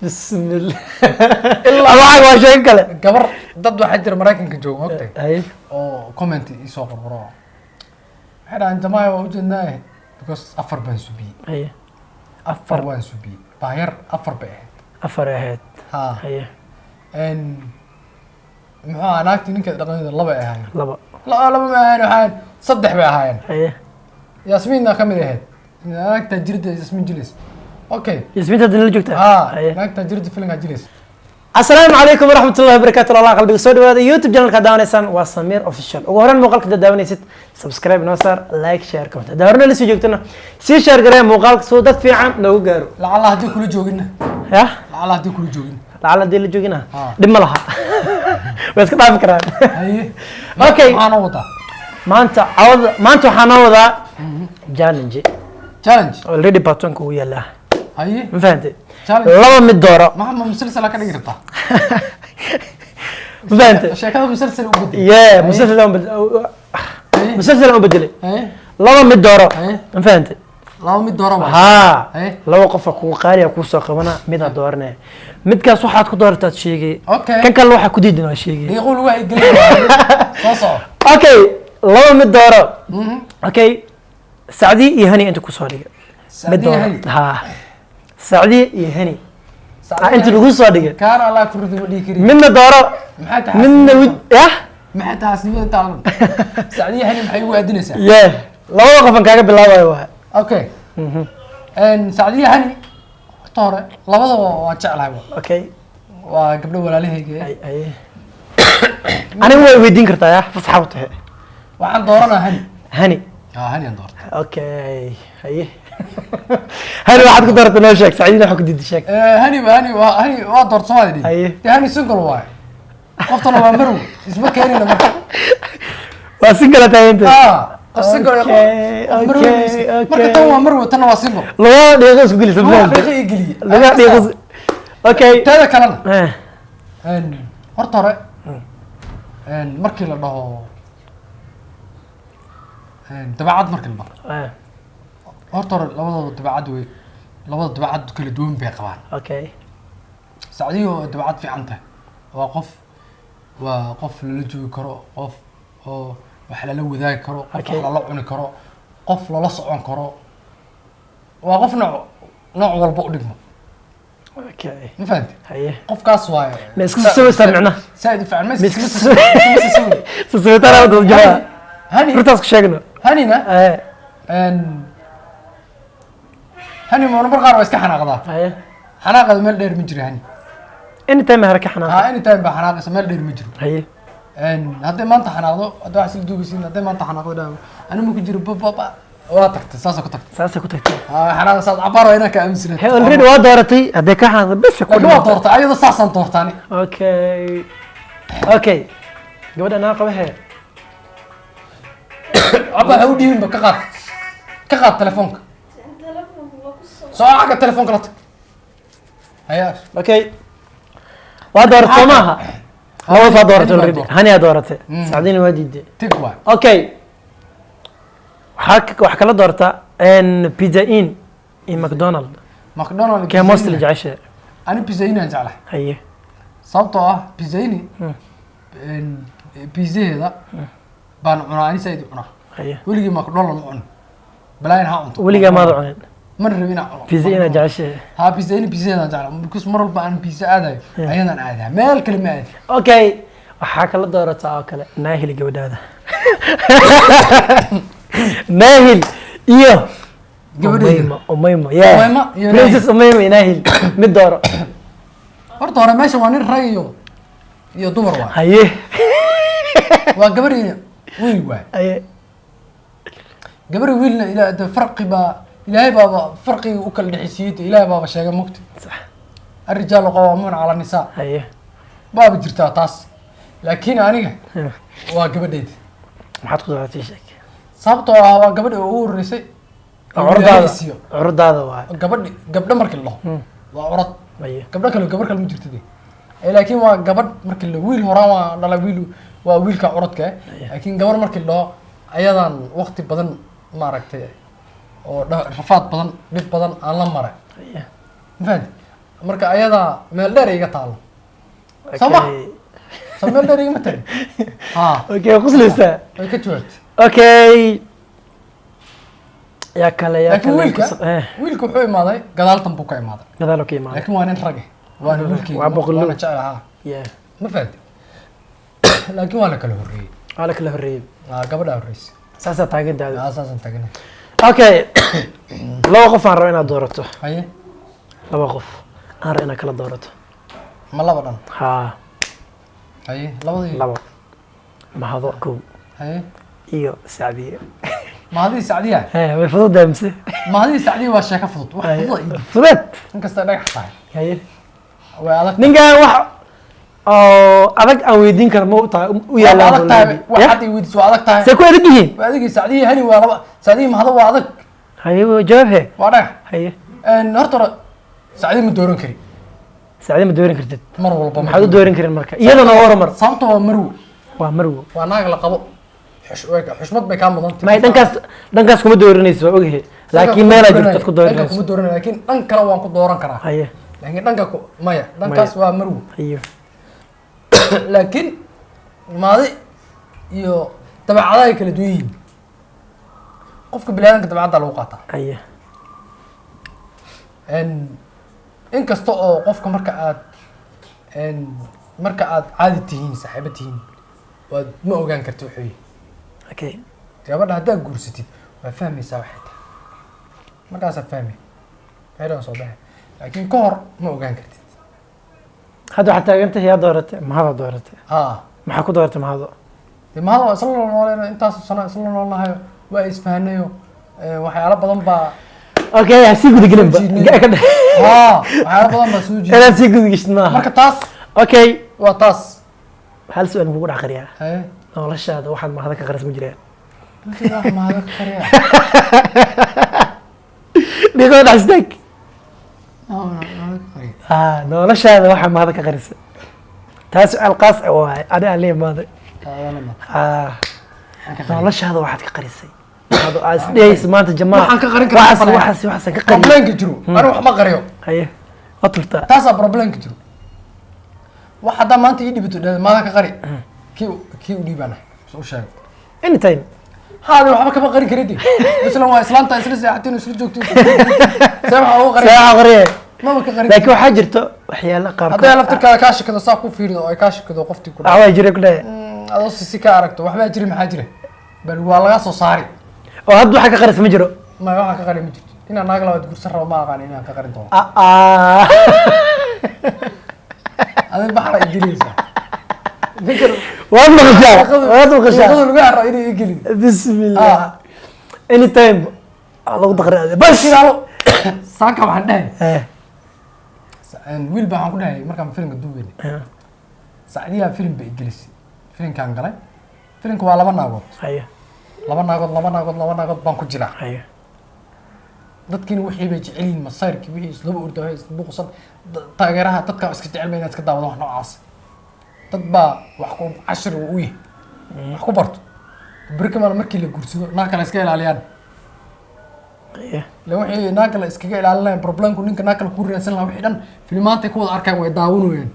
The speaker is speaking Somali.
Bismillah. Ilaa waxaa waa sheeko kale. Gabar dad waxaa jira Maraykanka jooga, ogtay, Haye. oo comment iisoo qorqoro. Waxay dhahaan, "Jamaaya waa ujeednaaye," because afar baan subiyey. Haye. Afar waan subiyey, baayar afar bay ahayd. Afar ay ahayd. Ha. Haye. Muxuu ahaa, naagtii ninkeed dhaqaneeda laba ay ahaayeen. Laba. Laba ma ahayn, waxaa saddex bay ahaayeen. Haye. Yaasmiinna ka mid ahayd, naagta jirida Yasmiin jilis, okay. Yasmiinta hadda nala joogtaa. Ha. Haye. Naagta jirida filimka jilis. Asalaamu calaykum waraxmatullahi wabarakatu. Allah qalbiga soo dhawaada. YouTube channelka daawanaysaan waa Samir Official. Ugu horreyn, muuqaalka haddaad daawanaysid, subscribe noo saar, like, share, comment. Haddaa horena la sii joogtana, sii share garee muuqaalka soo dad fiican noogu gaaro. Lacala haddii kula joogina. Ya. Lacala haddii kula joogin. Lacala haddii la joogina, dhib ma laha, way iska dhaafi karaan. Haye. Okay. Maxaa noo wadaa? Maanta cawada, maanta waxaa noo wadaa challenge. Challenge. Already part one uu yaalaa. Haye. Ma fahantay? Challenge. Laba mid dooro. Maxaa, ma musalsala ka dhigi rabtaa? Ma fahantay? Sheekada musalsal u bedel. Yeah, musalsal aan Haye. musalsal aan u bedelay. Haye. Laba mid dooro. Haye. Ma fahantay? Laba mid dooro waa. Haa. Haye. Laba qofa kugu qaaliya kuu soo qabana, midaad dooranaya, midkaas waxaad ku doorataad sheegay. Okay. Kan kalena waxaa ku diidan waa sheegay. Dhiiquu lagu haygelin, soo soco. Okay, laba mid dooro. Okay, Sacdi iyo Hani inta kusoo dhigay, mid Sacdiya dooro. Hani. Ha, Sacdi iyo Hani. Ah, inta lagu soo dhigay. Kaana Allah ku rido, ma dhihi kari. Midna dooro. Maxay tahay? Midna wid yah. Maxay tahay xaasnimada taalan? Sacdiya Hani maxay ugu aadinaysaa? Yeah, labada qofan kaaga bilaabayo waa. Okay, Sacdiya Hani horta hore labadaba waa jeclahay. Okay. Waa gabdho walaalahayga. Ay ay, aniga way weydiin kartaa, ya fasaxa u tahay. Waxaan dooranaa Hani. Hani. Ah, Hani aan doorta. Okay, haye, Hani waxaad ku dooratay noo sheeg, Sacdiina waxaa ku diiday sheeg. Hani hani waa Hani waa doorta Soomaali dhihi. Haye. Dee Hani single waaye, qoftana waa marwo, isma keenina marka. Waa single taaganta. Ah, qof single iyo qof marwo marka tan waa marwo, tanna waa single. Lugaha dhiiqo isku gelisa. Lugaha dhiiqo ii geliye. Lugaha dhiiqo okay. Teeda kalena, horta hore markii la dhaho dabeecad, markii la dhaho, horta hore labadooda dabeecad way, labada dabeecad kala duwan bay qabaan. Sacdiyo dabeecad fiican tahay, waa qof lala joogi karo, qof oo wax lala wadaagi karo, qof wax lala cuni karo, qof lala socon karo, waa qof nooc walba u dhigmo. Ma fahanti? Haye. Qofkaas waaye. Ma isku sawirtaa micnaha? Saaid u fiican ma Ma isku isku sawitaan dad jamaa? Hani. Runtaas ku sheegno. Hanina Hani marmar qaar waa iska xanaaqdaa. Haye. Xanaaqada meel dheer ma jiro Hani. Anytime hore ka xanaaqo. Ha, anytime baa xanaaqaysa, meel dheer ma jiro. Haye. Hadday maanta xanaaqdo, hadda wax isla duugaysiin, hadday maanta xanaaqdo, dhaa ani ma ku jiro, ba ba ba, waa tagtay, saasoo ku tagtay. Saasay ku tagtay. Ha, xanaaqa saas cabaar waa inaan ka aaminsanay. He, already waa dooratay, hadday ka xanaaqdo bes ku Laakiin waa doortay ayadoo, saasaan doortaani. Okay, gabadha naa qaba hee. Cabba, ha u dhiibinba, ka qaad, ka qaad telefoonka. Soo xagga telefoonka la tag, haya. Okay, waa dooratay soo maaha? Labadaas waa dooratay. Hani baa Already dooratay. Hani aa dooratay, Sacdiina waa diiday. Tig waay. Okay, waxaa kala doortaa Pizza Inn iyo McDonald. McDonald. Kee mostly jeceshahay? Ani Pizza Inn aan jeclahay. Haye. Sababtoo ah Pizza Inn pizzaheeda baan cunaa, ani saaid u cunaa. Haye. Weligii McDonald ma cunin, balaayin ha cunto. Weligaa maada cunin? Mana rabin inaan cuno. Pizza Inn aa jeceshahay. Ha, Pizza Inn pizzaheedaan jeclaa, because mar walba aan pizza aadayo ayadaan aadaa, meel kale ma aadi. Okay, waxaa kala doorataa oo kale Naahil, gabadhaada Naahil iyo Gabadhayda. Umayma, Umayma, yeah. Umayma iyo Princess Umayma iyo Naahil, mid dooro. Horta hore meesha waa nin rag iyo dumar waay. Haye. Waa gabar iyo wiil waay. Haye. Gabar iyo wiilna ila de farqi baa, Ilaahay baaba farqiga u kala dhexisiiyey, de Ilaahay baaba sheegay mugti. Sax. الرجال قوامون على النساء. Haye. Baaba jirtaa taas, laakiin aniga waa gabadhayda. Maxaad ku dooratay, sheeg. Sababtoo ah waa gabadhi ugu horreysay oo Ilaahay Curdaada siiyo. Curdaada waay. Gabadhi, gabdho markii la dhaho waa curad. Haye. Gabdho kale, gabar kale ma jirto de. Laakiin waa gabadh markii la, wiil horaan waa dhala, wiil waa wiilka curadka eh, laakiin gabar markii la dhaho ayadaan waqti badan maaragtay oo rafaad badan, dhib badan aan la maray. Haye. Ma fahanti? Marka ayadaa meel dheer iga taalo. Soo ma? Soo meel dheer igama tagin ha. Okay, qoslaysaa. Way ka jawaabtay. Okay, yaa kale, yaa Laakiin kale? wiilka wiilka wuxuu imaaday gadaaltan buu ka imaaday. Gadaal ka imaaday. Laakiin waa nin rage, waana wiilkeyga. Waa boqollow. Waana jeclaha. Ma fahanti? Laakiin waa la kala horreeyey. Waa la kala horreeyey. Ah, gabadhaa horreysay. Saasaa taagantaada. Ah, saasaan taagana. Okay, laba qof aan rabo inaad doorato. Haye. Laba qof aan rabo inaad kala doorato. Ma laba dhan? Haa. Haye, labadii. Labo, Mahado kow Haye. iyo Sacdiye. Mahadii Sacdiya. Way fududahay mise? Mahadii Sacdiya waa sheeko fudud, wax fudud ii. Fudud. Inkastay dhagax tahay. Haye. Way adag. Ninkan wax oo adag aan weydiin karo ma u tahay u Waa yaallaan. adag tahay wax hadda i weydiis, waa adag tahay. See ku adag yihiin? Waa adigii Sacdiya hani, waa laba, Sacdiya Mahado waa adag. Haye, jawaab he. Waa dhagax. Haye. Horta hore Sacdiya ma dooran kari. Sacdiye ma dooran kartid? Mar walba ma. Maxaad u dooran karin marka? Iyadana waa horumar. Sababta waa marwo. Waa marwo. Waa naag la qabo. Xushmad bay kaa mudan tahay. May, dhankaas kuma dooranayso, waa ogahay, laakiin meelaa jirto ad ku Dhanka dooranayso. Kuma dooranay, laakiin dhan kale waan ku dooran karaa. Haye. Laakiin dhanka maya, dhankaas waa marwo. Haye. Laakiin maadi iyo dabeecadaha ay kala duwan yihiin. Qofka biniaadamka dabeecadda lagu qaataa. Haye. In kasta oo qofka marka aad caadi tihiin, saaxiibo tihiin, waad ma ogaan karti wuxuu yahay. Gabadha haddaad guursatid waa fahmaysaa waxay tahay, markaasaa fahmay xeeran soo baxay, laakiin ka hor ma ogaan kartid. Hadda waxaad taagantahay yaa dooratay? Mahada dooratay? Ha. Maxaa ku dooratay Mahado? Dee mahada waa isla nooleen, intaas sano isla noolnahayo, waa isfahanayo, waxyaalo badan baa Okay, ha sii gudagelinba. Soo jiidnay. Ka dhe- Ha, waxyaalo badan baa soo jiiday. Inaad sii gudageshid maaha. Marka taas Okay. waa taas. Hal su-aal kugu dhex qariyaa. Haye. Noloshaada waxaad Mahado ka qaris ma jiraan? Wax mahada ka qariya? Dhiiqada dhex istaag. Mahada ka qariya? Ah, noloshaada waxaa Mahado ka qarisa, taa su-aal qaas ah waaye, ani aan la imaaday. Taadana ma ah Maxaan ka qariya? Noloshaada waxaad ka qarisay Mahado aad isdhehaysa maanta jamaa Waxaan ka qarin karaa waxaas ma waxaas waxaasan ka qariyay. Problemka jiro, anigu wax ma qariyo. Haye, waa turtaa. Taasaa problemka jiro. Wax haddaa maanta ii dhibato dhahda maada ka qari, kii u dhiibana u sheego. Anytime. Haade, waxba kama qarin karidi. Islan waa islaanta, isla seexatiin, isla joogtiin, see waxaa uga qarin? Saa qariye. Maba ka qarin. Laakiin waxaa jirto waxyaalo qaarkood. Hadday laftirkaada kaa shakado, saa ku fiirido oo ay kaa shakado qoftii ku dhaco. Waxbaa jira ku dhahe. Adoo si ka aragto waxbaa jira, maxaa jira, bal waa laga soo saari. Oo hadda waxa ka qaris ma jiro? Ma waxaan ka qarin ma jirto. Inaan naag labaad guursan rabo ma aqaan, inaan ka qarin doono. Ah, ah. Adin baxra igelinaysaa ninkan. Waad maqashaa, waad maqashaa. Luqada lagu haro inay igelin. Bismillah. Ah. Anytime waa lagu daqri bas. Shidaalo saaka waxaan dhahay wiil baa waxaan ku dhahay markaan filimka duubeynay, Sacdiyaa filim bay igelisay, filimkaan galay. Filimka waa laba naagood. Laba naagood, laba naagood, laba naagood baan ku jiraa. Dadkiina wixii bay jecel yihiin, masayrkii wixii islaba orda, waxay isbuuqsan, taageeraha dadka iska jecel ba inaad iska daawado wax noocaas. Dad baa wax ku cashir uu u yahay, wax ku barto, beri kamaal markii la guursado naag kale iska ilaaliyaan. Ila wixii naag kale iskaga ilaalinayaan, problemku ninka naag kale ku raadsan lahaa, wixii dhan filimaantay ku wada arkaan, way daawanayaan.